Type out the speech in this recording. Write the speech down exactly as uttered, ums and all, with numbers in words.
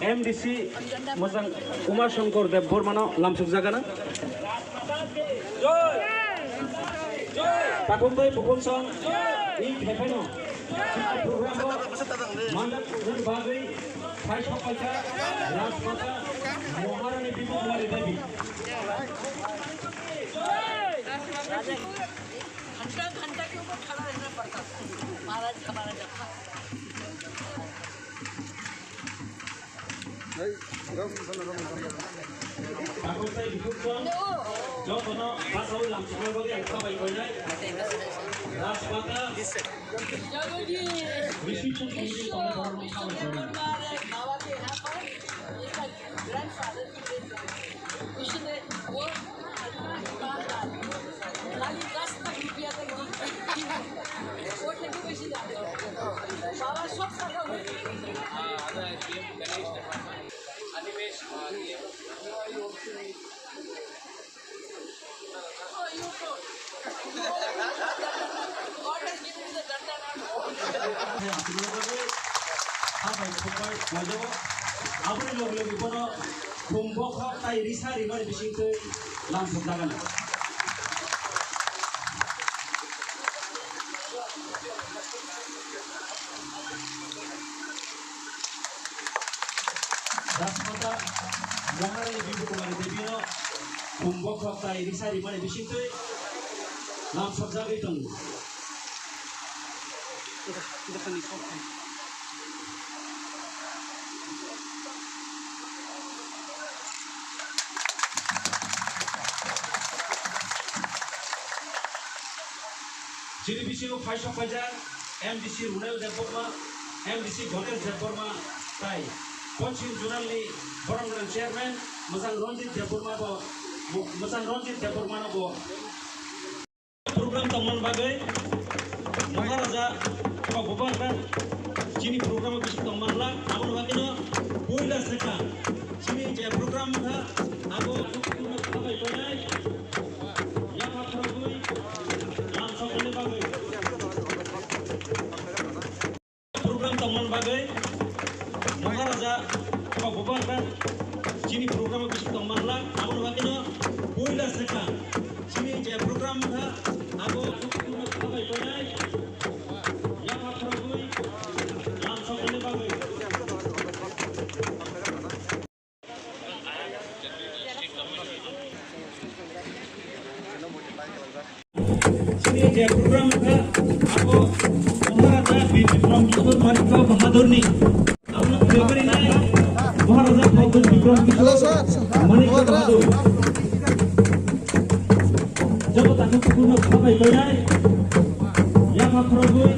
M D C Mojang Uma Shankar Debbarmano lamsok jagana. Takhumbai Bukhumsong ni khepheno program o mandal bagwi phai sokpaikha Rajmata Maharani Bibhu Kumari Devi. घंटा घंटा के ऊपर खड़ा रहना पड़ता था। महाराज हमारा जब था। Takhumtai Bukhumsong jotono bwsao lamsokna bagwi ang khabai koinai. Rajmata Rishi Chand Committee tongwi borokno khabai koinai. बाबा के यहाँ पर इसका ग्रैंडफादर की डेथ हो गई। उसने वो खाली दस लाख रुपया तक दी। कोर्ट में भी पैसे जाते हैं। बाबा सब सगा हुए। Aboni loge loge bono khum bokhok tai risa rimani bisingtwi lamsok jagana. Rajmata Maharani Bibhu Kumari Devi no khum bokhok tai risa rimani bisingtwi lamsok jagwi tongo. Chini bisingo phai sokphaijak M D C Runel Debbarma, M D C Ganesh Debbarma tai Panching Zonal ni borok ni chairman Mojang Ranjit Debbarma bo, Mojang Ranjit Debbarma no bo. Program tongmani bagwi Maharaja Kokboba kha chini program o bisi tongmanla, aboni bagwino puila swkang chini je program kha abo khabai tongnai yapha khorogwi lamsokmani bagwi. Program tongmani bagwi Maharaja Kokboba kha chini program o bisi tongmanla, aboni bagwino puila swkang chini je program kha abo khabai tongnai yapha khorogwi lamsokmani bagwi. Chini je program kha abo Maharaja Bir Bikram Kishore Manikya Bahadur ni. Abono phaibarinai Maharaja Bhagat Bikram Kishore Manikya Bahadur. Joto takhuk tukhukno khabai tongnai yapha khorogwi.